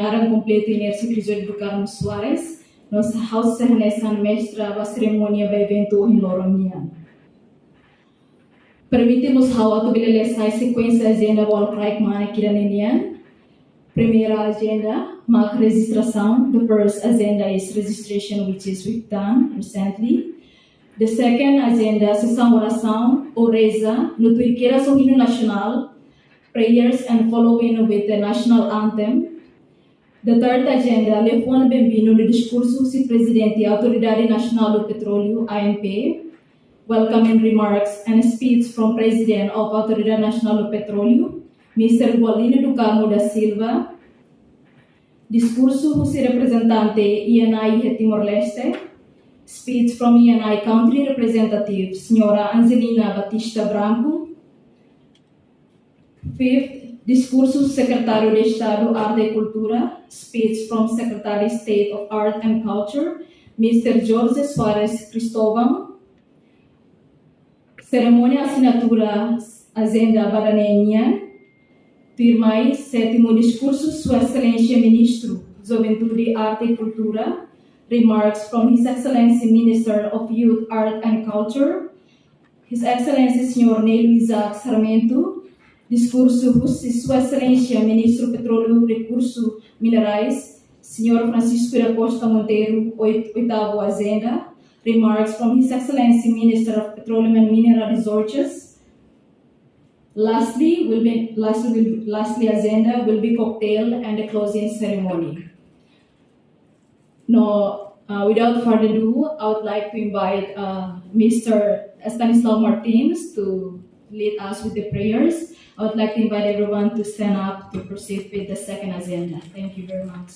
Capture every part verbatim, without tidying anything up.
Naran kompletu Inês Crisóstomo do Carmo Soares, no ha'u sei hanesan mestra ba serimónia ba eventu ohin loron nian. Permite mós ha'u atu bele lee sai sekuénsia ajenda ba kraik mane ida-ne'e nian. Primeira ajenda, mak rejistrasaun. The first agenda is registration, which is we've done recently. The second agenda, sesaun orasaun, ou reza, no tuir kedas ho hinu nasionál, prayers and following with the national anthem. The third agenda, liafuan benvindu no diskursu husi Prezidente Autoridade Nasionál do Petróleu, A N P, welcoming remarks and speech from President of Autoridade Nasionál do Petróleu, Mister Gualino do Carmo da Silva, diskursu husi reprezentante I N I iha Timor-Leste, speech from I N I country representative, Señora Angelina Batista Branco, fifth, diskursu Sekretáriu de Estadu Arte e Kultura, speech from Secretary State of Art and Culture, Mister Jorge Soares Cristóvão. Serimónia asinatura ajenda ba ida-ne'e nian. Tuirmai, sétimu, diskursu Sua Exelénsia Ministru Juventude, Arte e Kultura, remarks from His Excellency Minister of Youth, Art and Culture, His Excellency Señor Nélio Isaac Sarmento, diskursu husi Sua Exelénsia Ministru Petróleu Rekursu Minerais, Señor Francisco da Costa Monteiro, oit-, oitavu ajenda, remarks from His Excellency Minister of Petroleum and Mineral Resources. Lastly, will be, lastly, will, lastly, agenda will be cocktail and the closing ceremony. No, uh, without further ado, I would like to invite, uh, Mister Stanislao Martins to lead us with the prayers. I would like to invite everyone to stand up to proceed with the second agenda. Thank you very much.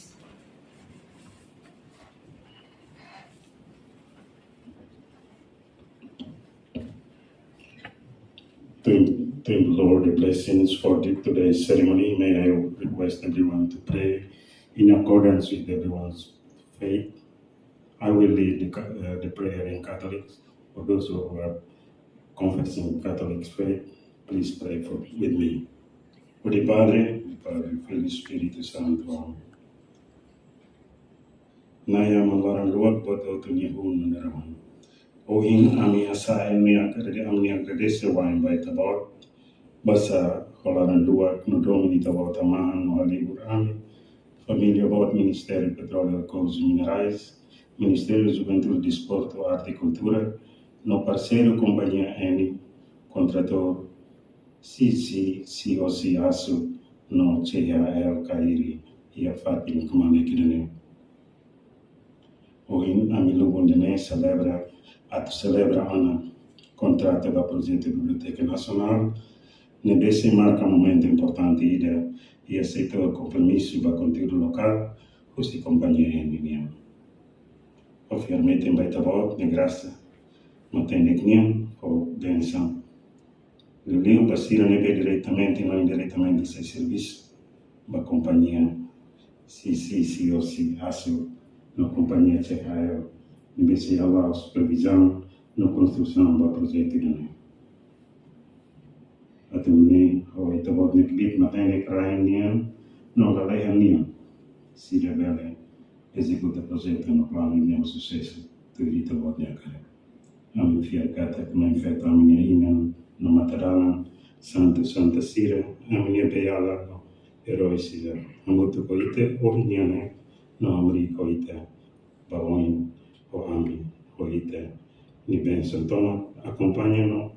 Thank, thank the Lord the blessings for the, today's ceremony. May I request everyone to pray in accordance with everyone's faith. I will lead the, ca- uh, the prayer in Catholic. For those who are confessing Catholic faith, please pray for, with me. Hodi Padre, Padre, Filho, Espírito Santo. Amén. Na'i Aman laran-luak, buat hotu nia hun nu'udar Aman. Ohin ami hasa'e, ami agradese, ami agradese wa'in ba Ita-Boot, basa ho laran-luak no domin Ita-Boot hamahan no halibur ami, família boot Ministériu Petróleu Rekursus Minerais, Ministériu Juventude, Desportu, Arte e Kultura, no parseiru kompañia N, kontratór C C C O C Aço no C H L Kairi, iha fatin kmanek ida-ne'e. Ohin ami lubun ida-ne'e selebra, atu selebra ona kontrata ba projetu Biblioteka Nasionál, ne'ebé sei marka momentu importante ida iha setór kompromisu ba konteúdu lokál husi kompañia N nian. Ha'u fiar metin ba Ita-Boot nia grasa matenek nian ho bensaun. Liuliu ba sira ne'ebé diretamente no indiretamente sei servisu ba kompañia C C C O C Aço no kompañia C H L, ne'ebé sei hala'o supervizaun no konstrusaun ba projetu ida-ne'e. Atu nune'e, ho Ita-Boot nia kbiit matenek rai nian no lalehan nian, sira bele ezekuta projetu no planu ida-ne'e ho susesu, tuir Ita-Boot nia hakarak. Ami fiar katak Maun Feto, ami-nia inan no matadalan, santu-santa sira, ami-nia beiala no erói sira, hamutuk ho ita ohin nian ne'e no hamriik ho ita ba oin, ho ami, ho ita, nia bensaun tomak akompaña no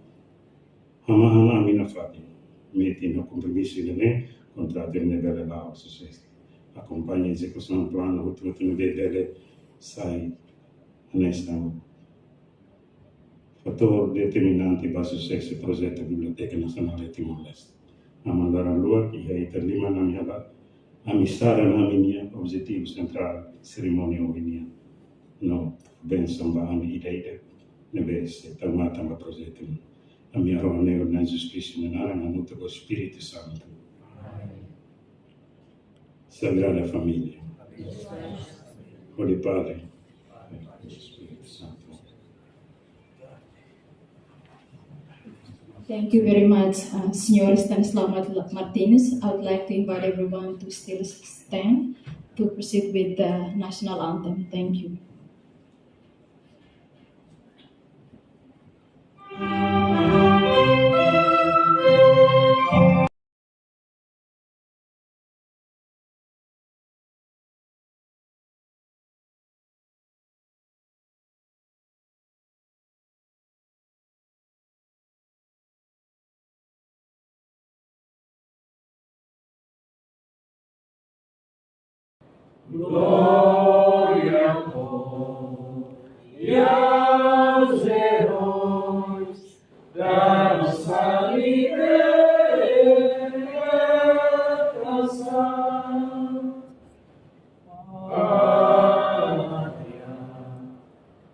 hamahan ami nafatin, metin ho kompromisu ida-ne'e, kontrata ne'e bele la'o susesu. Akompaña ezekusaun planu hotu-hotu ne'ebé bele sai hanesan fatór determinante ba susesu projetu Biblioteka Nasionál iha Timor-Leste. Aman laran-luak, iha Ita-nia liman ami halo, ami saran ami-nia objetivu sentrál serimónia ohin nian. No bensaun ba ami ida-idak ne'ebé sei tau matan ba projetu ne'e. Ami harohan ne'e iha Na'i Jesus Kristu nia naran, hamutuk ho Espíritu Santu. Sagrada Família. Hodi Padre, Espíritu Santu. Thank you very much, uh, Señor Stanislao Mart-, Martinez. I would like to invite everyone to still stand to proceed with the national anthem. Thank you. Glória aos heróis da nossa libertação. Pátria,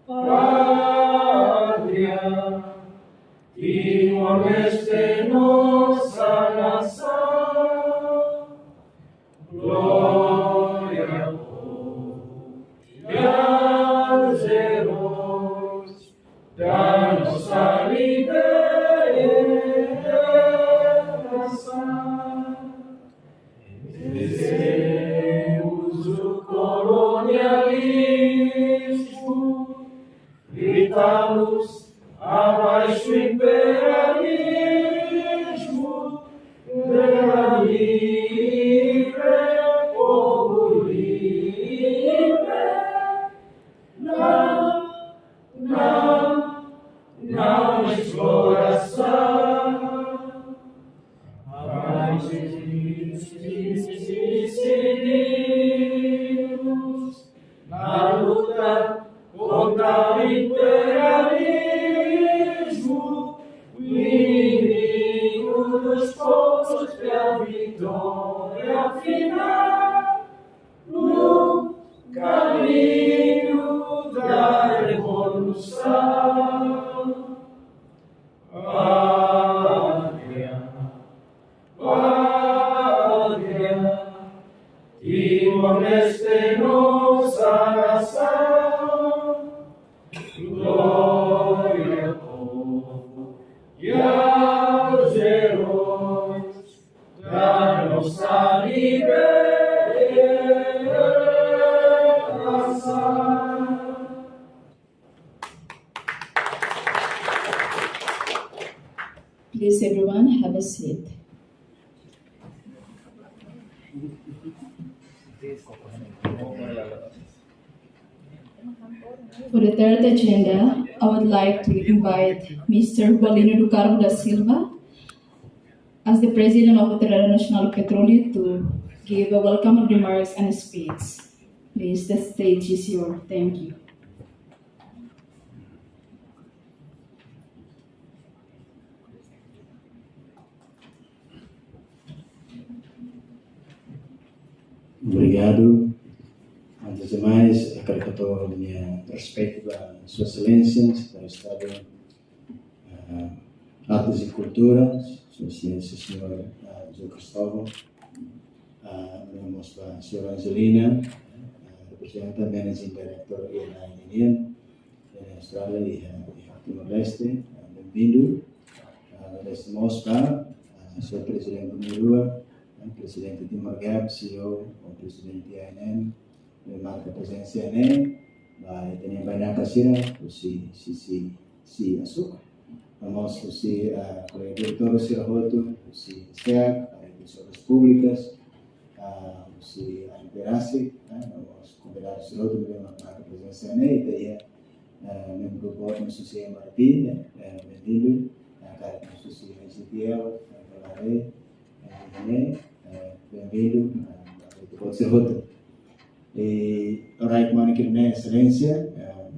pátria, Timor-Leste, nossa nação. Glória ao povo e aos heróis da nossa libertação. Vencemos o colonialismo, gritamos abaixo o imperialismo, terra livre, povo livre. Não, não, não exploração. Abaixo os decidimos na luta contra o imperialismo, o inimigo dos povos, pela vitória final no caminho da revolução. Pátria, pátria, Timor-Leste, nossa nação. Glória ao povo e aos heróis da nossa libertação. Please, everyone, have a seat. For the third agenda, I would like to invite Mister Paulino do Carmo da Silva, as the President of Autoridade Nasionál Petróleu, to give a welcome remarks and speech. Please, the stage is yours. Thank you. Obrigadu. Antes de mais, hakarak hato'o ha'u-nia respeitu ba Sua Exelénsia, Sekretáriu Estadu, ah, Artes e Kultura, Sua Exelénsia Señór, ah, José Cristóvão, ah, no mós ba Señora Angelina, ah, reprezenta Managing Director I N I nian, iha Austrália, iha, iha Timor-Leste, ah, benvindu. Ah, agradese mós ba, ah, Señór Prezidente Nai-Rua, ah, Prezidente Timor-Gap, C E O, ho Prezidente I N M, ne'ebé marka prezensa iha ne'e, ba ita-nia bainaka sira, husi, si, si, si asuk. No mós husi, ah, kolega diretór sira hotu, husi SEAC, husi Obras Públikas, ah, husi ANP rasik, ah, no mós konvidadu sira hotu ne'ebé marka prezensa iha ne'e, ita iha, ah, membru board husi M R T, eh, eh, benvindu, ah, karik husi I C T L, eh, Kalare, eh, iha ne'e, eh, benvindu, ah, ita-boot sira hotu. I, orai, kmanek iha ne'e, Exelénsia, eh,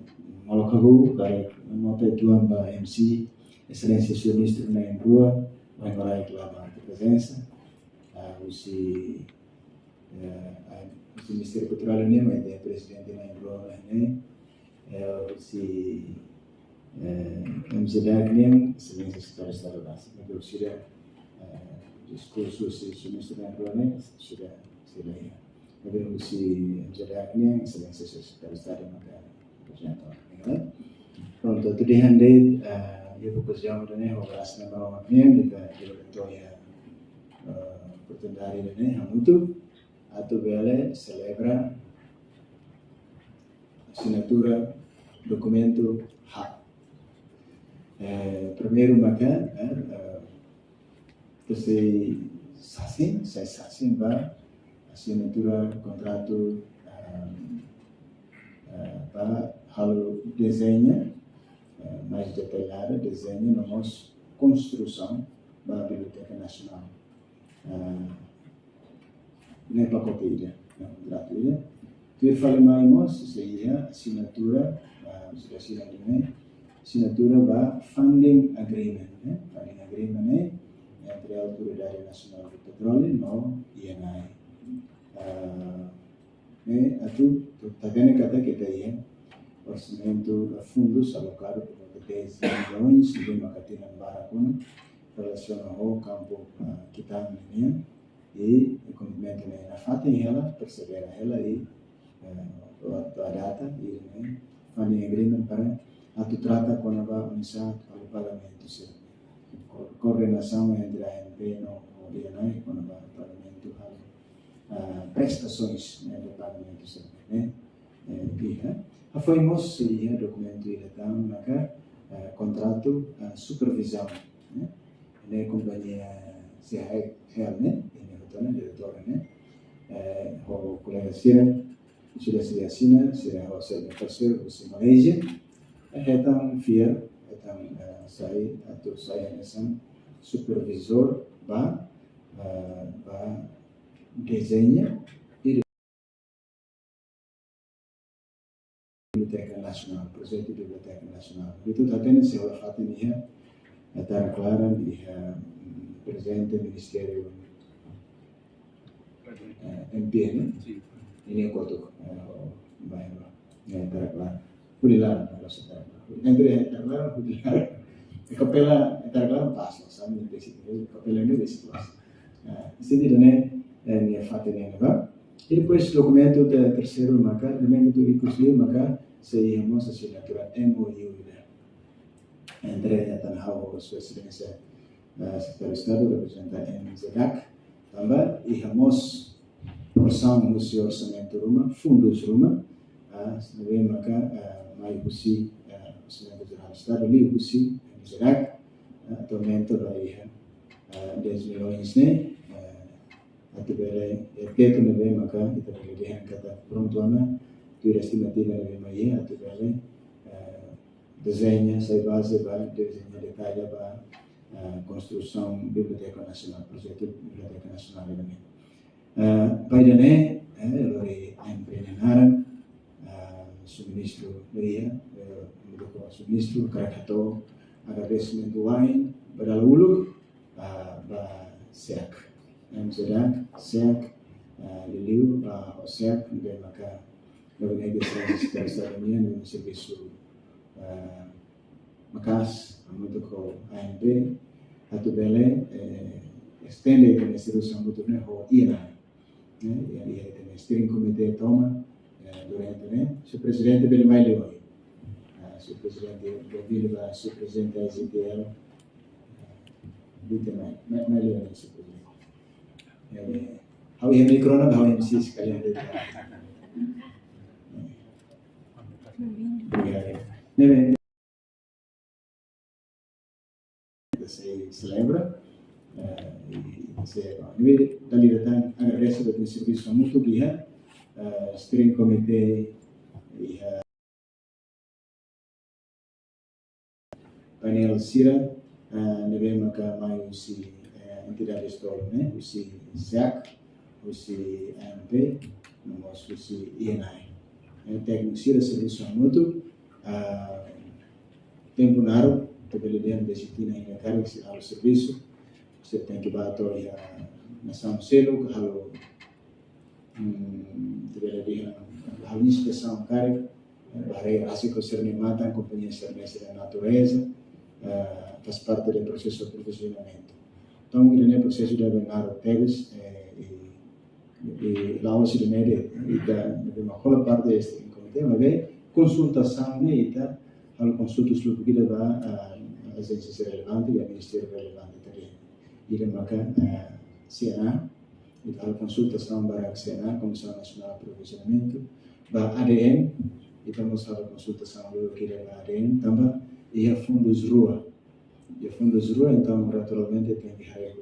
molok hahú, karik nota uitoan ba M C, Exelénsia Señór Ministru na'in-rua, ohin loron la marka prezensa, ah, husi, eh, ah, husi Ministériu Kultura nian, maibé Prezidente na'in-rua iha ne'e, eh, husi, eh, M C D A C nian, Exelénsia Sekretáriu Estadu rasik, maibé sira, eh, diskursu husi, husi Ministru na'in-rua ne'e, sira, sira iha. Maibé husi M C D A C nian, Exelénsia Sekretáriu Estadu maka apresenta, ya kan? Prontu, atu dehan de'it, eh, Iha okaziaun ida-ne'e, ho grasa Nai Maromak nian, ita, ita bele to'o iha, eh, oportunidade ida-ne'e hamutuk atu bele selebra asinatura dokumentu ha. Eh, primeiru maka, eh, eh, ita sei sasin, sai sasin ba asinatura kontratu, eh, eh, ba halo dezeña, eh, mais detallada, dezeñu no mós konstrusaun ba Biblioteka Nasionál. Eh, ne'e pakote ida, ne'e kontratu ida. Tuir fali mai mós, sei iha asinatura, ah, sei asina ida-ne'e, asinatura ba funding agreement, ne'e? Funding agreement ne'e entre Autoridade Nasionál de Petróleu no I N A I. Ah, ne'e atu, atu hatene katak ita iha orsamentu, ah, fundus alokadu por volta dez milhões, ida maka tinan barak ona, relasiona ho kampu, ah, ki'ik-oan nian, i komitmentu ne'e nafatin hela, persevera hela, i, eh, to'o, to'o data, i ne'e, funding agreement para atu trata kona-ba oinsá halo pagamentu sira. Ko-, koordenasaun entre A N P no, no I N A I kona-ba pagamentu halo, ah, prestasoens, ne'e, de pagamentu sira, ne'e? Eh, iha. Hafoin mós iha dokumentu ida tan maka, eh, kontratu, eh, supervizaun, ne'e? Ne'e kompañia C H L, ne'e? Ne'e hotu ona, diretór, ne'e? Eh, ho kolega sira, sira, sira asina, sira ho sira parseiru, husi Malázia. Eh, hetan fiar, hetan, eh, sai, atu sai hanesan supervizór ba, eh, ba dezeña Biblioteka Nasionál, projetu Biblioteka Nasionál. Ita hatene sei hola fatin iha, eh, Tara Klaran, iha, mm, prezente Ministériu, eh, M P N, ne'e? Sin. Ne'e kotuk, eh, o, bairru, eh, Tara Klaran. Hudi laran, kalau se Tara Klaran. Entre Tara Klaran, hudi laran. Kapela, Tara Klaran pas, sabe, ne'e, basic, kapela ne'e basic pas. Eh, sentidu ne'e, eh, ne'e fatin ne'e, ne'ebá. I depois dokumentu te-, terseiru maka, dokumentu ikus liu maka, sei iha mós asinatura M O U ida. Entre ita-nia ho Sua Exelénsia, eh, Sekretáriu Estadu, reprezenta M Z D A C, tanba iha mós porsaun husi orsamentu ruma, fundus ruma, ah, ne'ebé maka, ah, mai husi, ah, Orsamentu Jerál Estadu, liuhusi M Z D A C, ah, atualmente ba iha, ah, dez milhões ne'e, ah, atu bele, eh, tetu ne'ebé maka ita bele dehan katak prontu ona, tuir estimativa ne'ebé mai iha, atu bele, eh, dezeña, sai baze ba dezeña detalla ba, eh, konstrusaun Biblioteka Nasionál, projetu Biblioteka Nasionál ida-ne'e. Eh, ba ida-ne'e, eh, lori A N P nia naran, eh, Sua Ministru Maria, eh, hamutuk ho Sua Ministru, hakarak hato'o agradesimentu wa'in ba dala uluk, ah, ba SEAC. M Z D A C, SEAC, ah, liuliu, ah, ho SEAC, ne'ebé maka Gabinete Estadu nian servisu, ah, maka'as, hamutuk ho A N P, atu bele, eh, estende ita-nia servisu hamutuk ne'e ho I N A I. Ne'e, iha, iha ita-nia steering committee tomak, eh, durante ne'e, Sua Prezidente bele mai liu. Ah, Sua Prezidente, bele ba Sua Prezidente I Z T L, eh, bele mai, mai, mai liu, Sua Prezidente. Eh, ha'u iha mikrofone, ha'u M C sekali. Ya, ya. Ne'e, ita sei selebra, eh, i ita sei, bom, ne'ebé dala ida tan agradese ba servisu hamutuk iha, eh, steering committee, iha painel sira, eh, ne'ebé maka mai husi, eh, entidade tolu ne'e, husi SEAC, husi A N P, no mós husi I N A I. Eh, tékniku sira servisu hamutuk, ah, tempu naruk, ita bele dehan dezde tinan hira karik sira halo servisu, sira tenke bá to'o iha nasaun seluk, halo, mm, ita bele dehan, halo inspesaun karik, eh, ba haree rasik ho sira-nia matan, kompañia sira-ne'e sira-nia natureza, eh, faz parte do processo de aprovisionamento. Entaun, ida-ne'e prosesu ida naruk tebes, eh, i, i la'ós ida-ne'e de'it, ita, ita mak hola parte deste komité, maibé konsultasaun ne'e ita halo konsulta lubuk ida ba, ah, ajénsia relevante, iha ministériu relevante também. Ida maka, eh, C N A, ita halo konsultasaun ba C N A, Komisaun Nasionál Aprovizionamentu, ba A D M, ita mós halo konsultasaun loron ida ba A D M, tanba iha fundus rua. Iha fundus rua, entaun, naturalmente, tenke harii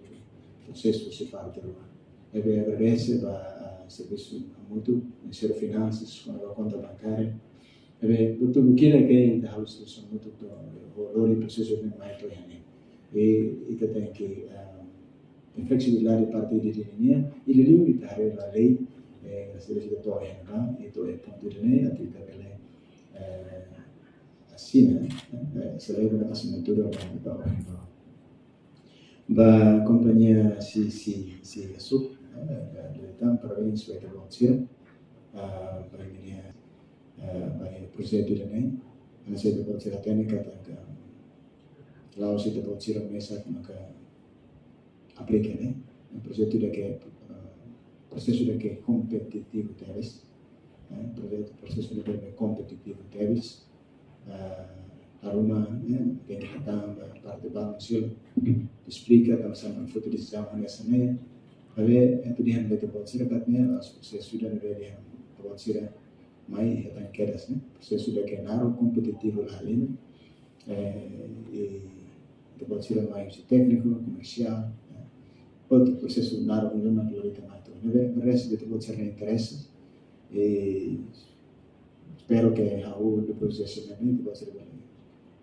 prosesu husi parte rua. Ne'ebé agradese ba, ah, servisu hamutuk, Ministériu Finansas, kona-ba konta bankária. Ne'ebé buat hotu-hotu ne'e ita halo servisu hamutuk atu lori prosesu ne'e mai to'o iha ne'e. I ita tenke, ah, fleksibilidade parte ida nian, i liuliu ita haree ba lei, eh, servisu atu to'o iha ne'ebá, ita iha pontu ida-ne'e, atu ita bele, eh, asina, eh, selebra asinatura ba, ba, ba kompañia C C C Asuk, eh, ba, ba, tan, parabéns ba ita-boot sira, ah, ba imi-nia, eh, ba projetu ida-ne'e, hanesan ita-boot sira hatene katak, la'ós ita-boot sira mesak maka aplika, ne'e? Projetu ida ke, eh, prosesu ida ke kompetitivu tebes, eh, projetu, prosesu ida ke kompetitivu tebes, eh, haruma, eh, tenke hatán ba parte balu sira, esplika, tanba sá mak foti desizaun hanesan ne'e, maibé, eh, atu dehan ba ita-boot sira katak ne'e, la'ós prosesu ida ne'ebé dehan ita-boot sira mai hetan kedas, ne'e? Prosesu ida ke naruk, kompetitivu, la halimar, eh, i ita-boot sira mai husi tékniku, komersiál, eh, outro prosesu naruk ida mak lori ita mai to'o. Ne'ebé, parese ita-boot sira-nia interese, i espera ke ha'u depois de semana ita-boot sira bele,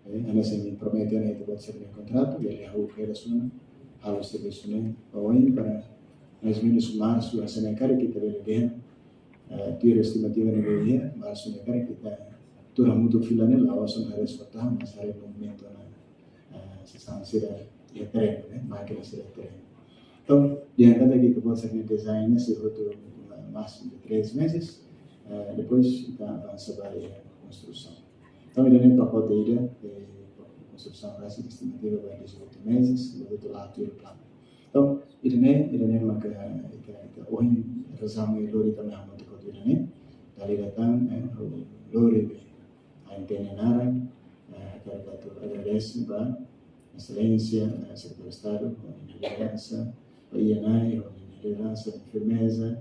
eh, hanesan ami promete iha ita-boot sira-nia kontratu, bele ha'u kedas ona, halo servisu ne'e ba oin para mais ou menus marsu, hanesan ne'e karik ita bele dehan, eh, tuir estimativa ne'ebé iha, marsu ne'e karik ita tuur hamutuk fila ne'e, la'ós ona haree só tahan, mas haree movimentu ona, eh, sasán sira iha terrenu, ne'e, mákina sira iha terrenu. Entaun, dehan katak ita-boot sira-nia design ne'e sei hotu, eh, másimu de três meses, eh, depois ita avansa ba iha konstrusaun. Entaun, ida-ne'e pakote ida, eh, konstrusaun rasik estimativa ba dezoito meses, depois ita la'o tuir planu. Entaun, ida-ne'e, ida-ne'e maka ita, ita ohin razaun ne'e lori ita mai hamutuk hotu ida-ne'e. Dala ida tan, eh, lori be, A N T N naran, eh, hakarak atu agradese ba Exelénsia, eh, Sekretáriu Estadu, ho nia lideransa, ba I N A, ho nia lideransa, firmeza,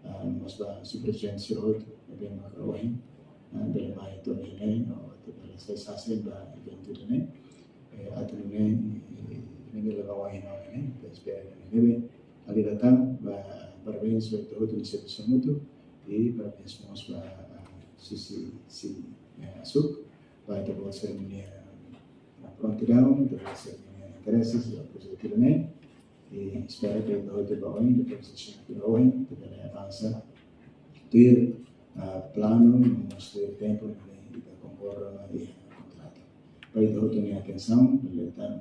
ah, mós ba husi prezidente sira hotu, ne'ebé maka ohin, ah, bele mai to'o iha ne'e, no atu bele sai sasin ba eventu ida-ne'e, eh, atu nune'e, eh, ne'e leva ohin no ne'e, ita espera ne'e. Ne'ebé, dala ida tan, ba, parabéns ba ita hotu nia servisu hamutuk, i parabéns mós ba, ah, C C C, eh, Asuk, ba ita-boot sira-nia, ah, prontidaun, ita-boot sira-nia interese, ba projetu ida-ne'e, i espera ke ita hotu ba oin, depois de semana ba oin, ita bele avansa tuir, ah, planu, no mós tuir tempu ne'ebé ita konkorda ona iha kontratu. Ba ita hotu nia atensaun, bele ita,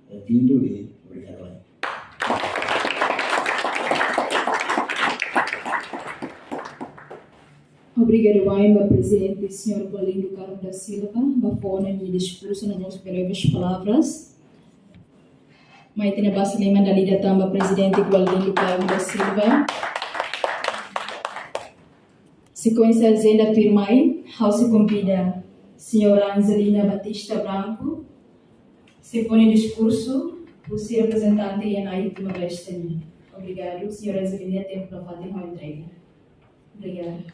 bem-vindo i obrigadu. Obrigadu ba Prezidente, señór Gualindo Carmo da Silva, ba fó ona nia diskursu, no mós breves palavras. Mai ita-nia basa liman dala ida tan ba Prezidente Gualindo Carmo da Silva. Sekuénsia ajenda tuirmai, ha'u sei konvida señora Angelina Batista Branco, sei fó nia diskursu husi reprezentante I N A Timor-Leste nian. Obrigadu, señora Angelina, tempu nafatin ha'u entrega. Obrigada.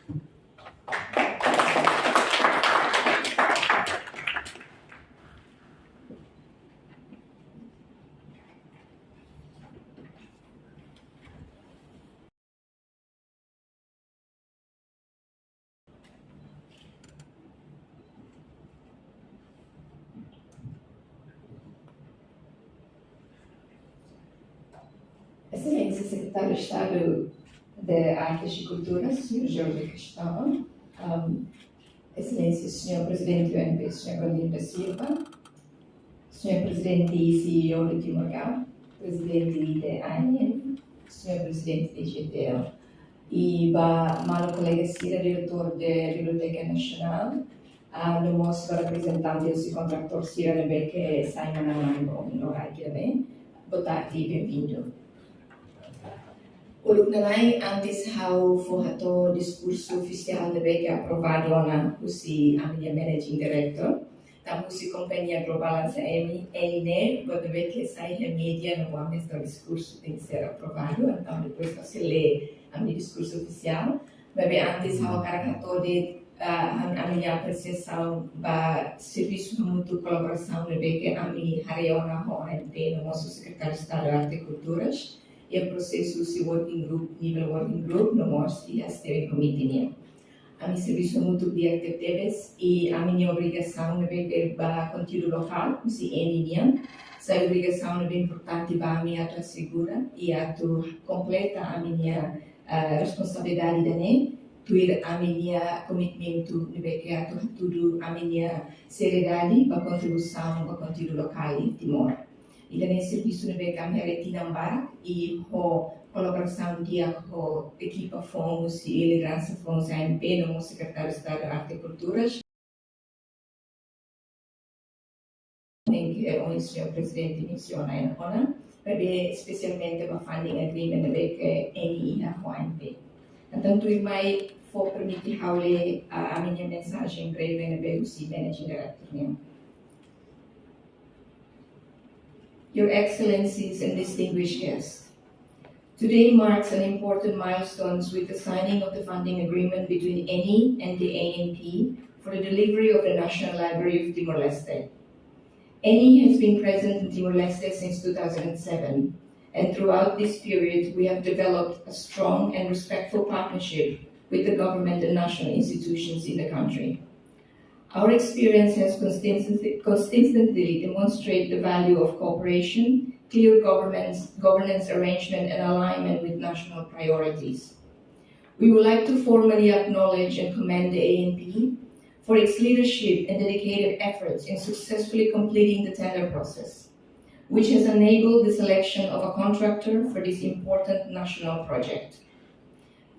Exelénsia Sekretáriu Estadu de Artes e Cultura, señór Jorge Cristóvão, ahm, Exelénsia señór Prezidente U N P, señór Gualindo da Silva, señór Prezidente e C E O de Timor Gap, Prezidente de A N M, señór Prezidente de I G T L, i ba maluk kolega sira, diretór de Biblioteka Nasionál, ah, no mós ba reprezentante husi kontratór sira ne'ebé ke sai manán-na'in ba ohin loraik ne'e, boa tarde i bem-vindo. Uluk nanain, antes ha'u fó hato'o diskursu ofisiál ne'ebé ke aprovadu ona husi ami-nia Managing Director, Tanba husi kompañia Global Lansa Eni, Eni ne'e, buat ne'ebé ke sai iha média no ami-nia diskursu tenke ser aprovadu, entaun depois ha'u sei lee ami-nia diskursu ofisiál. Maibé antes ha'u hakarak hato'o de'it, ah, ami, ami-nia apresiasaun ba servisu hamutuk, kolaborasaun ne'ebé ke ami haree ona ho A N P no mós Sekretáriu Estadu Arte Kulturas, iha prosesu husi working group, nivel working group, no mós iha steering committee nian. Ami servisu hamutuk di'ak tebetebes, i ami-nia obrigasaun ne'ebé ke ba konteúdu lokál, husi Eni nian, sai obrigasaun ne'ebé importante ba ami atu asegura, i atu kompleta ami-nia, eh, responsabilidade ida-ne'e, tuir ami-nia komitmentu ne'ebé ke atu hatudu ami-nia seriedade ba kontribuisaun ba konteúdu lokál iha Timor. Ida-ne'e servisu ne'ebé ke ami haree tinan barak, i ho kolaborasaun di'ak ho ekipa foun husi lideransa foun husi A N P no mós Sekretáriu Estadu Arte Kulturas. Tenke, eh, ohin señór Prezidente mensiona ona, maibé espesialmente ba funding agreement ne'ebé ke Eni iha ho A N P. Entaun, tuirmai fó permite ha'u lee, ah, ami-nia mensajen breve ne'ebé husi Managing Director nian. Your Excellencies and distinguished guests, today marks an important milestone with the signing of the funding agreement between Eni and the A N P for the delivery of the National Library of Timor-Leste. Eni has been present in Timor-Leste since two thousand seven, and throughout this period, we have developed a strong and respectful partnership with the government and national institutions in the country. Our experience has consistently, consistently demonstrated the value of cooperation, clear governance, governance arrangement, and alignment with national priorities. We would like to formally acknowledge and commend the A N P for its leadership and dedicated efforts in successfully completing the tender process, which has enabled the selection of a contractor for this important national project.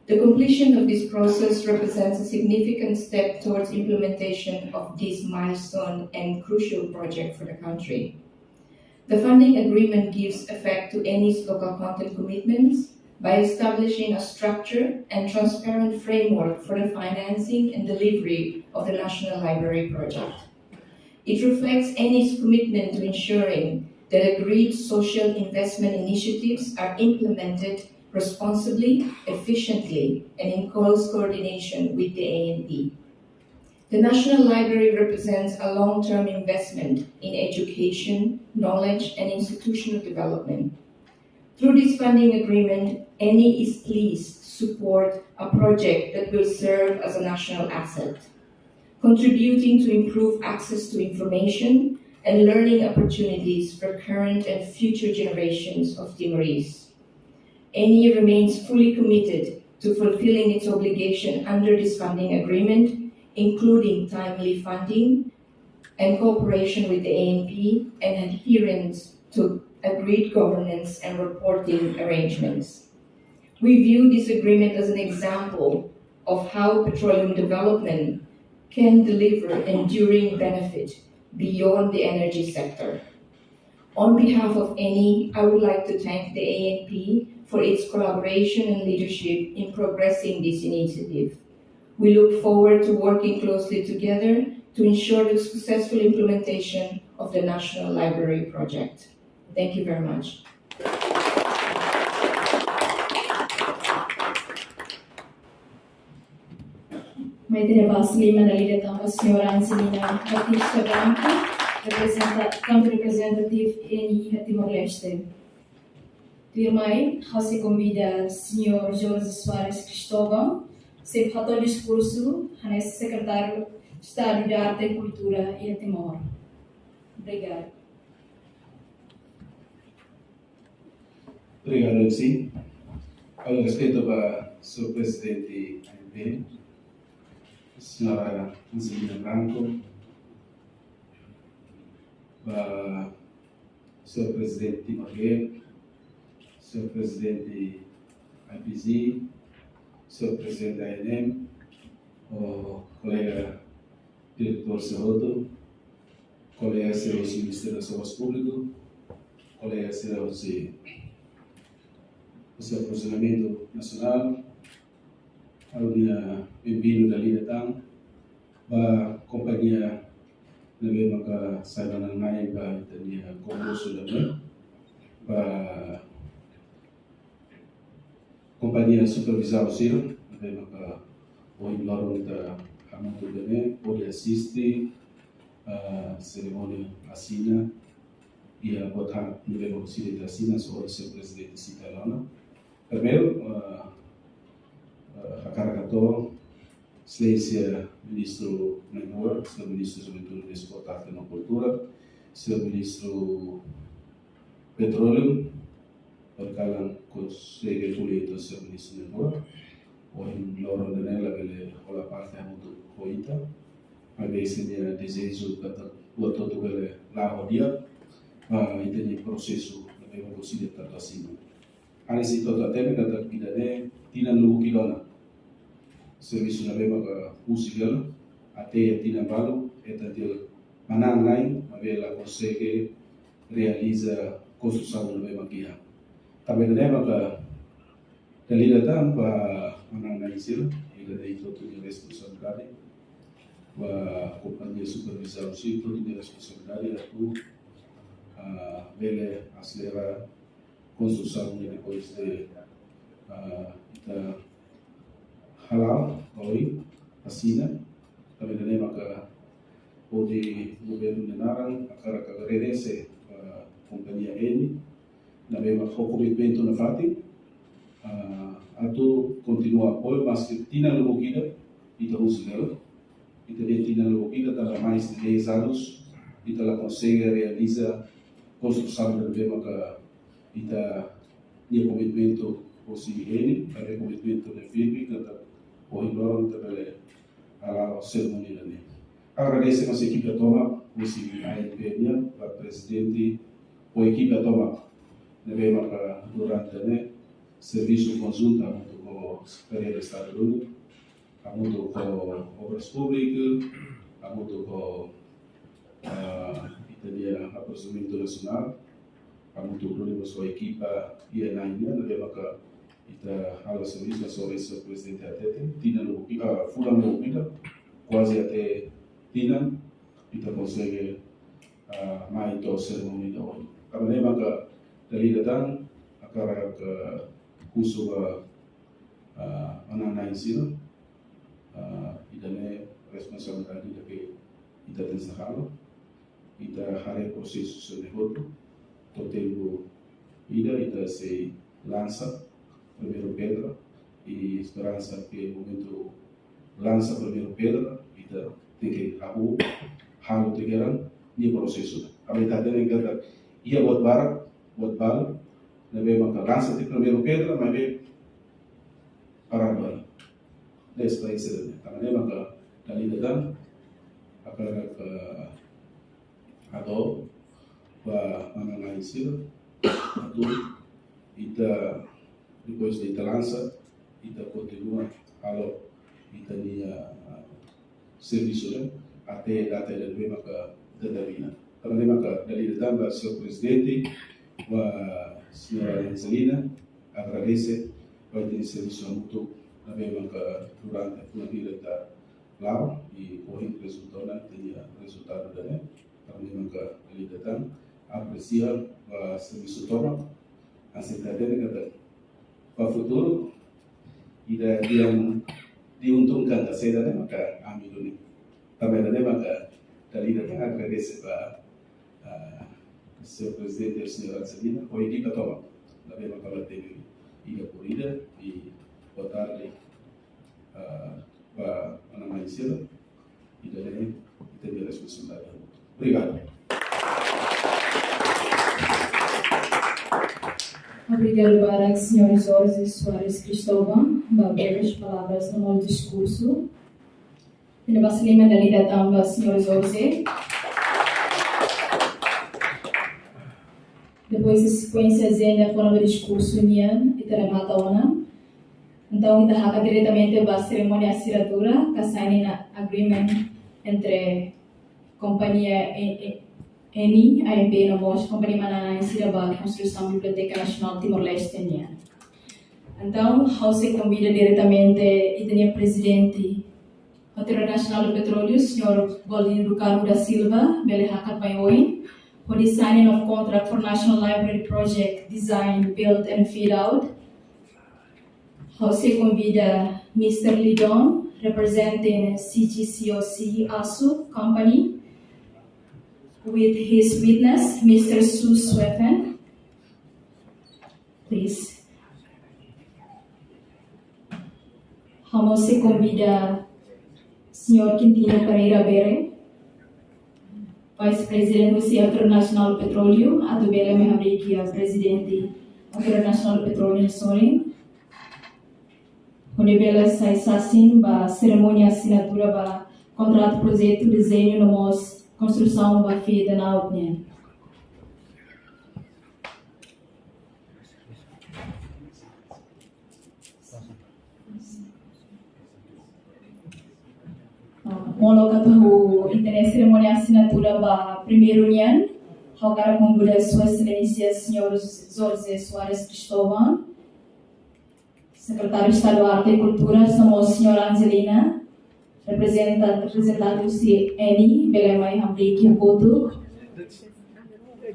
The completion of this process represents a significant step towards implementation of this milestone and crucial project for the country. The funding agreement gives effect to Eni's local content commitments by establishing a structured and transparent framework for the financing and delivery of the National Library project. It reflects Eni's commitment to ensuring that agreed social investment initiatives are implemented responsibly, efficiently, and in close coordination with the A N P. The National Library represents a long-term investment in education, knowledge, and institutional development. Through this funding agreement, Eni is pleased to support a project that will serve as a national asset, contributing to improve access to information and learning opportunities for current and future generations of Timorese. Eni remains fully committed to fulfilling its obligation under this funding agreement, including timely funding and cooperation with the A N P and adherence to agreed governance and reporting arrangements. We view this agreement as an example of how petroleum development can deliver enduring benefit beyond the energy sector. On behalf of Eni, I would like to thank the A N P for its collaboration and leadership in progressing this initiative. We look forward to working closely together to ensure the successful implementation of the National Library project. Thank you very much. Mai ita-nia basa liman dala ida tan ba señora Angelina Batista Branco, representa-, country representative Eni iha Timor-Leste. Tuirmai, ha'u sei konvida señór Jorge Soares Cristóvão, sei hato'o diskursu hanesan Sekretáriu Estadu Arte no Kultura iha Timor. Obrigada. Obrigadu, M C. Ha'u-nia respeitu ba señór Prezidente A N P, señora Angelina Branco, ba señór Prezidente Timor Gate, señór Prezidente I P Z, señór Prezidente I N M, ho kolega diretór sira hotu, kolega sira husi Ministériu Obras Públikas, kolega sira husi husi Funsionamentu Nasionál, ha'u-nia benvindu dala ida tan ba kompañia Ne'ebé maka sai manán-na'in ba ita-nia kombosu ida-ne'e, ba kompañia supervizaun sira, ne'ebé maka ohin loron ita hamutuk ida-ne'e hodi asiste, ah, serimónia asina, iha buat haat ne'ebé maka sira ita asina, so hodi señór Prezidente sita ona. Primeiru, ah, ah, hakarak hato'o Exelénsia Ministru Menpora, Señór Ministru Juventude, Desportu, Arte no Kultura, Señór Ministru Petróleu, barkalan konsege ko'alia ho Señór Ministru Menpora, ohin loron ida-ne'e labele hola parte hamutuk ho ita, maibé ita-nia dezeju katak buat hotu bele la'o di'ak, ba ita-nia prosesu ne'ebé maka sira atu asina. Hanesan ita hotu hatene katak ida-ne'e tinan lubuk ida ona servisu ne'ebé maka husik hela, até tinan balu, ita hatene manán-na'in, maibé la konsege realiza konstrusaun ne'ebé maka iha. Tanba ne'e maka dala ida tan ba manán-na'in sira, ida-ne'e ita hotu nia responsabilidade, ba kompañia supervizaun sira, ita hotu nia responsabilidade atu, ah, bele aselera konstrusaun ne'e depois de, ah, ita hala'o, ohin, asina, tanba ne'e maka hodi governu nia naran, hakarak agradese ba kompañia Eni, ne'ebé maka ho komitmentu nafatin, ah, atu kontinua apoiu, maski tinan lubuk ida, ita husik hela, ita dehan tinan lubuk ida, tanba mais de dez anos, ita la konsege realiza konstrusaun ne'ebé maka ita-nia komitmentu hosi Eni, ita-nia komitmentu ne'e firme, katak ohin loron ita bele hala'o serimónia ida-ne'e. Agradese mós ekipa tomak, husi A N P nian, ba Prezidente, ho ekipa tomak, ne'ebé maka durante ne'e servisu konjuntu hamutuk ho Sekretaria Estadu duni, hamutuk ho Obras Públikas, hamutuk ho, ah, ita-nia Aperfeiçoamentu Nasionál, hamutuk duni mós ho ekipa iha na'in nian, ne'ebé maka ita hala'o servisu hanesan Señór Prezidente hatete, tinan lubuk ida, ah, fulan lubuk ida, kuaze até tinan, ita konsege, ah, mai to'o serimónia ida ohin. Tanba ne'e maka dala ida tan, hakarak, ah, husu ba, ah, manán-na'in sira, ah, ida-ne'e responsabilidade ida ke ita tenke halo, ita haree prosesu sira-ne'e hotu, to'o tempu ida ita sei lansa primeiru pedra, i esperansa ke momentu lansa primeiru pedra, ita tenke hahú, halo tiha ona nia prosesu. Ami hatene katak iha buat barak, buat balu, ne'ebé maka lansa tiha primeiru pedra, maibé paradu ona. Depois, eh, tanba ne'e maka dala ida tan, hakarak, eh, hato'o ba manán-na'in sira, atu ita, depois de ita lansa, ita kontinua halo ita-nia, ah, servisu ne'e, até data ida ne'ebé maka determina. Tanba ne'e maka dala ida tan ba Señór Prezidente, ba Señora Angelina, agradese ba ita-nia servisu hamutuk ne'ebé maka durante fulan hira ita la'o, i ohin rezulta ona ita-nia rezultadu ida-ne'e. Tanba ne'e maka dala ida tan apresia ba servisu tomak, hanesan ita hatene katak ba futuru ida yang diuntungkan ka saida ne'e maka ami duni. Tanba ne'e maka dala ida tan agradese ba, ah, Señór Prezidente, Señora Angelina, ho ekipa tomak, ne'ebé maka la teve ida por ida, i boa tarde, ah, ba manán-na'in sira, ida-ne'e ita-nia responsabilidade. Obrigadu. Obrigadu barak, Señór Jorge Soares Cristóvão, ba breves palavras no diskursu. Ita basa liman dala ida tan ba Señór Jorge. Depois de sekuénsia ajenda kona-ba diskursu nian, ita remata ona. Entaun, ita hakat diretamente ba serimónia asinatura, ka signing agreement entre kompañia E-, E-, Eni, A N P, no mós kompañia manán-na'in sira ba konstrusaun Biblioteka Nasionál Timor-Leste nian. Entaun, ha'u sei konvida diretamente ita-nia prezidente, Autoritas Nasionál Petróleu, señór Goldinho do Carmo da Silva, bele hakat mai oin, hodi signing of contract for National Library Project Design, Build and Fit Out. Ha'u sei konvida mister Lidon, representing C G C O C Asu Company, with his witness, mister Su Swefen. Please. Ha'u mós sei konvida señór Quintino Pereira Bere, Vice President husi Autoritas Nasionál Petróleu, atu bele mai hamriik iha Prezidente Autoritas Nasionál Petróleu nia sorin, hodi bele sai sasin ba serimónia asinatura ba kontratu projetu, dezeñu no mós konstrusaun ba Fedha Naut nian. Molok atu ha'u ita-nia serimónia asinatura ba primeiru nian, ha'u hakarak konvida Sua Exelénsia señór José Soares Cristóvão, Sekretáriu Estadu Arte no Kultura, no mós señora Angelina, reprezenta-, reprezentante husi ANEM, bele mai hamriik iha kotuk.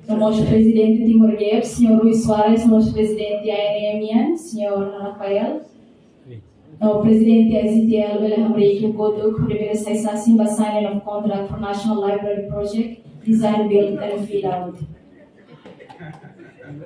No mós Prezidente Timor Gap, señór Rui Soares, no mós Prezidente ANEM nian, señór Rafael. No Prezidente AZTL, bele hamriik iha kotuk, hodi bele sai sasin ba signing of contract for National Library Project, Design, Build and Fit Out.